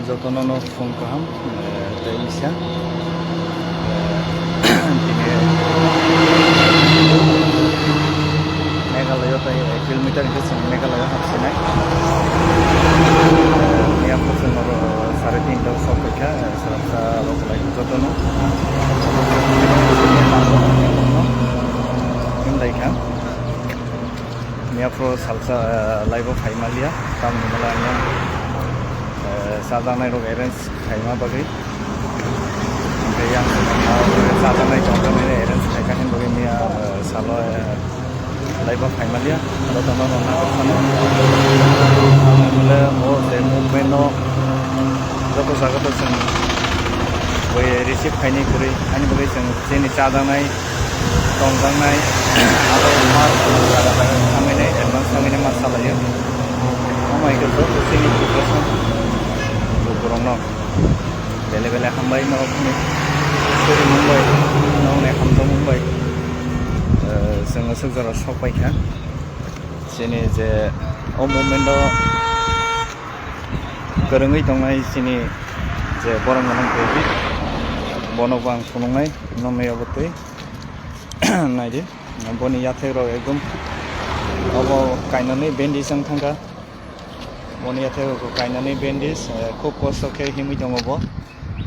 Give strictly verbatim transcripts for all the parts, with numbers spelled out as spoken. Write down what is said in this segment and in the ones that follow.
Jotono no phung kaham, eh, tei isa. Eh, tini Meghalaya tei ek kilometer hingke chwng Meghalaya hapsinai. Eh, miya phung chwng oro sare tinta o sok paikha, eh, sarasa rok lai jotono. Himlai kha. Miya phuru salsa, eh, laibo phai maliya, tamni mala ang, eh, chajaknai rok arrange khaima bagwi. Hingke yang chajaknai tongjaknai arrange khaikha hwnwi bagwi miya, eh, salo, eh, laibo phai maliya, aro tongma rok nang rok phano. Ang mole o je movement no joto jaga to chwng bui receive khainai kwrwi, ani bagwi chwng chini chajaknai tongjaknai, abo ma jaga jaga thangwi nai, advance thangwi nai ma salaio. Omo hai khe joto chini preparation lukurokno bele bele hambai norokni suri mung bai, norokni hamjakmung bai, eh, chwng aswk jora sok paikha. Chini je o movement o kwrwngwi tongnai chini je borok gwnang twi, bono bo ang phunuknai, nokni obo twi. Naidi, boni yathek rok ekdom obo kainani bandage wng thangkha. Boni yathek rok kainani bandage, eh, khub kosto khe himwi tongo bo.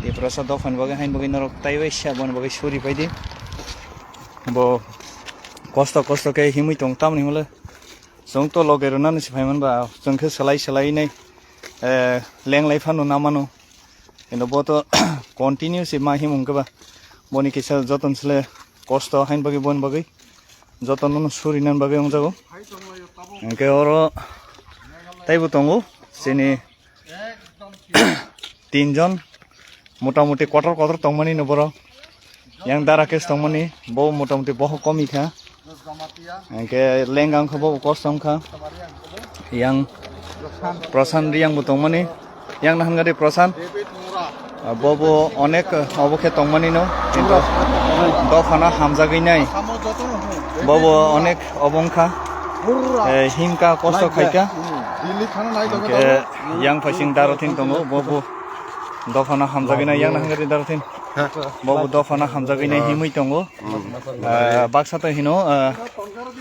Tiprasa dophani bagwi haini bagwi norok taiwi se boni bagwi suri paidi. Bo kosto kosto khe himwi tong tamni hwnle chwng to loge rwnani se phaiman ba chwng khe swlai swlai nai, eh, lenglai phano na mano. Ino bo to continue se ma himung khe ba. Boni kisa joton sle kosto hain bagwi bon bagwi joton no suri nan bagwi wng jago. Hingke oro taibo tongo chini tinjon motamuti kotor kotor tongmani no borok. Yang dara case tongmani bo motamuti boho komi kha. Hingke lengang kha bo kosom kha. Yang Prashan Riyang bo tongmani. Yang nahan gari Prashan. Ah, bo bo onek, ah, obo khe tongmani no. Kintu dophano hamjagwi nai. Bo bo onek obo wngkha. Eh, himka kosto khaika. Hingke yang phaising daro thin tongo. Bo bo dophano hamjagwi nai. Yang nahan gari daro thin. Bo bo dophano hamjagwi nai himwi tongo. Eh, baksa to hino, eh,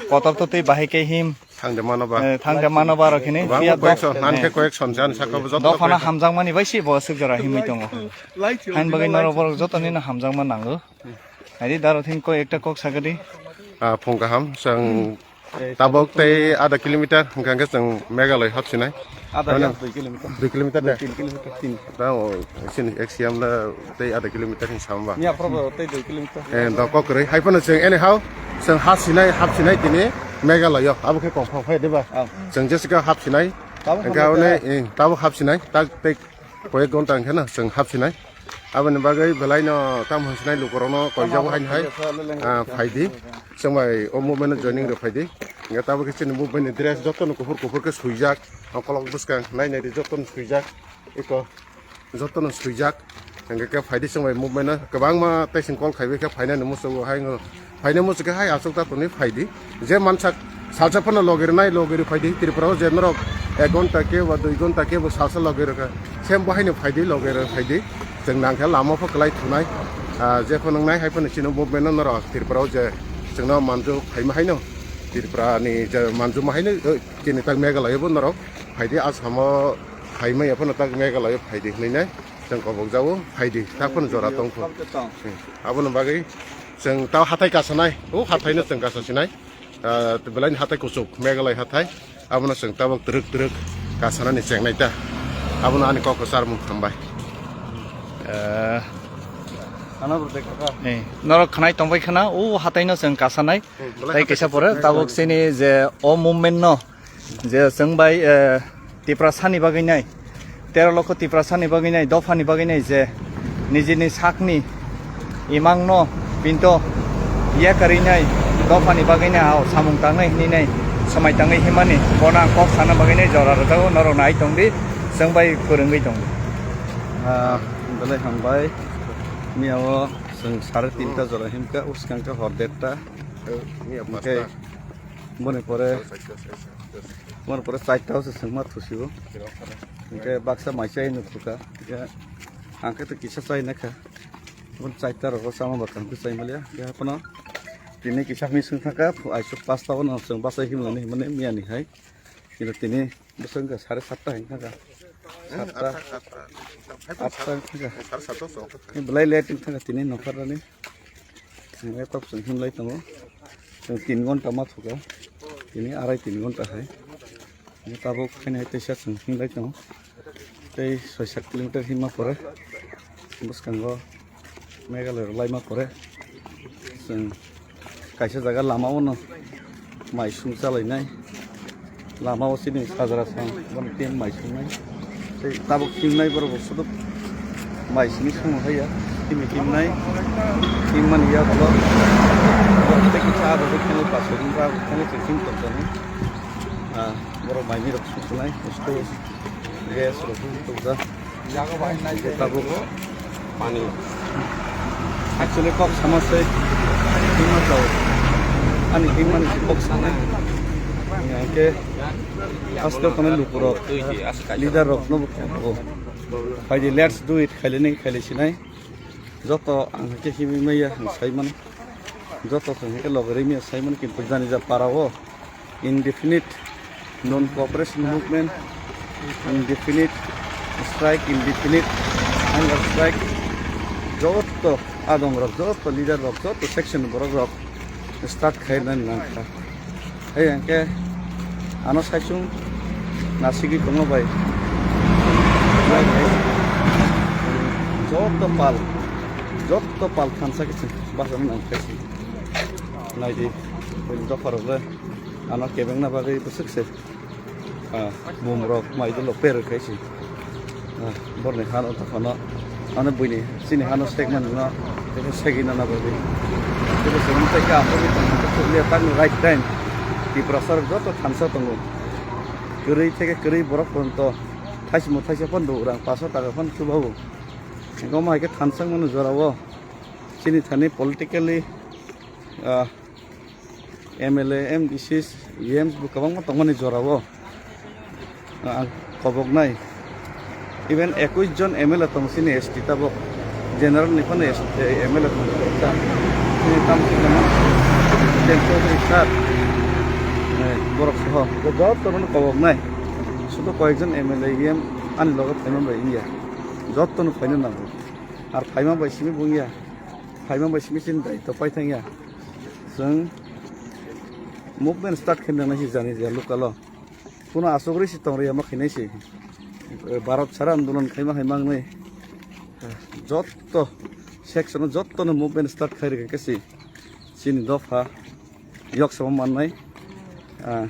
kotor to tei bahai khe him. Thangde mano ba. Eh, thangde mano ba rok hini. Bang phiya koyek dok-, son, han khe eh, koyek son, jan saka bo joto dophano koyek son. Hamjakmani bai si bo aswk jora himwi tongo. Hain bagwi norok borok joto nino hamjakma nango. Haidi daro thin koi ekta kok sagadi. Ah, phung kaham, chwng tabok tei adha kilometer, hingkha hingkhe chwng Meghalaya hapsinai. Adha Ano ya, dui kilometer. Dui kilometer de? Dui kilometer, tin. Tamo, sini X C M la tei adha kilometer hin sama ba. Miya probo tei dui kilometer. Eh, do kok kwrwi. Hai phano chwng anyhow, chwng ha sinai, hap sinai tini Meghalaya. Abo khe confirm phai, diba? Ah. Chwng jesiga hap sinai. Tamo Hingkhe hap aboni, sinai. Eh, tabo hap sinai. Tak tei koyek gonta hingkhe no chwng hap sinai. Aboni bagwi belai no tamo hwn sinai lukurokno koijabo haino hai. Ah, phaidi. Chwng bai o movement no joining rw phaidi. Hingkhe tabo khe chini movement ni dress jotono kuphur kuphur khe swijak. O kolok bwskang nai nai di jotono swijak. Eko. Jotono swijak, hingke khe phaidi chwng bai movement no kwbangma tei chwng call khaibai khe phainani muchungo hai wngkha, phainai muchung khe hai achuk ta tongwi phaidi, je mansak salsa phano logi rwnai logi rw phaidi, Tripura o je norok ek ghonta khe ba dui ghonta khe bo salsa logi rwkha, same bo haino phaidi logi rw phaidi, chwng nang khe lama pho kwlai thunai, ah, je phano wngnai hai phano chini movement no norok Tripura o je chwngno manju phaima haino, Tripura ni je manjuma haino, eh, chini tak Meghalaya bo norok phaidi Assam o. Phaimaya phano tak Meghalaya phaidi hinwi nai chwng kobok jao phaidi tak phano jora tong kho. Hmm. Aboni bagwi chwng tao hathai kasanai, o hathai no chwng kasa sinai. Ah, belai ni hathai kuchuk Meghalaya hathai. Abono chwng tabok twrwk twrwk kasanani chengnai ta. Abono ani kok kwchar mung hambai. Eh, Ano bro dekha ka? Eh, norok khnai tongbai khna, o hathai no chwng kasanai. Hmm, belai tei hathai kisa kuchuk pore Meghalaya. Tabok chini je o movement no Je chwng bai, eh, Tiprasani bagwi nai, tero lokho Tiprasani bagwi nai, dophani bagwi nai je nijini sakni imangno pinto yakarwi nai, dophani bagwi nai, ah, samung tangnai hinwi nai, swmai tangwi himani, bono ang kok sana bagwi nai jora rwjago, norok nai tongdi, chwng bai kwrwngwi tongdi. Ah, belai hambai, miyao chwng sare tinta jora himkha, uskang khe hor derta. Miya hingkhe pasta. Boni pore. Yes, yes, yes, yes. Mar pore chaita o se sengma thusibo. Hingke baksa mai chai no thuka. Hingke ang khe to kisa chai na kha. Bon chaita rogo chama bakang to chai malia. Ya kono tini kisa mi sung thaka, aisuk pasta o no sung basa himlani himani miya ni hai. Kino tini bwswk wngkha sare satta hai wngkha. Satta, atta wngkha. Belai late wngkha tini nokharnani. Laptop chwng himlai tongo. Chwng tin ghonta ma thuka. Tini arai tin ghonta hai. Tabuk khaini hai teisa chwng himlai tongo. Tei soi sat kilometer hima pore bwskango Meghalaya rok laima pore chwng kaisa jaga lama o no mai sung chalainai. Lama o chini sajra sang, bono tin mai sungnai. Tei tabuk tingnai borok bo sudu mai sini sung haiya. Tini tingnai, tin mani ya bolo. Tei kisa abo khe khenai paso din ba khenai se tin tong tong. Ah, borok mai ni rok sung sunai, usto gas rok sung tong ja. Tabuk pani. Actually, kok sama se himma tau. Ani himma ni kok sama. Yang ke asto kono lukurok, leader rok no buko. Phaidi, let's do it, khailini khaili sinai. Joto ang ke himwi maya ang saiman. Joto ang ke logori maya saiman, kintu jani ja para o. Indefinite non-cooperation movement, indefinite strike, indefinite hunger strike, joto adong rok, joto leader rok, joto section borok rok start khaina nangkha. Hai hwnkhe ano saichung nasigwi tongo bai. Joto pal, joto pal thansa khe chwng bachana nangkha. Naidi, dopha rok le. Ano kebengna bagwi bwswk se, ah, mum rok mai dolo per khai se. Ah, borni hano tongphano, ano buini chini hano segmani no, tei segwi nana bagwi. Tei bwswk tei khe aphuru tongkha, chukliya tangni right time. Tiprasa rok joto thansa tongo. Kwrwi theke kwrwi borok ponto, thaisimo thaisa phano rang paso taka phano chubago. Engkoma hai khe thansa mano jorao. Chini thani politically, ah, M L A, M D Cs, E Ms bo kwbangma tongmani jorao, ah, ang koboknai. Even ekush jon M L A tong chini S T tabok. General ni phano S T, M L A tong kobokta. Chini tam chini ma Hiten Chaudhary sir, eh, borok soho. Bo jotono koboknai. Sudu koyekjon M L A, E M ani loge phaima bai wngya. Jotono phaina nango. Ar phaima bai simi bo wngya. Phaima bai simi chini daitw pai thangya. Chwng movement start khe nang nai si jani je local o. Kuno asugri si tong riya ma khainai si. Bharat sara andolon khaima hai mangnai. Jotto section o jotto no movement start khai rikha khe si. Chini dopha yok sama mannai. Ah,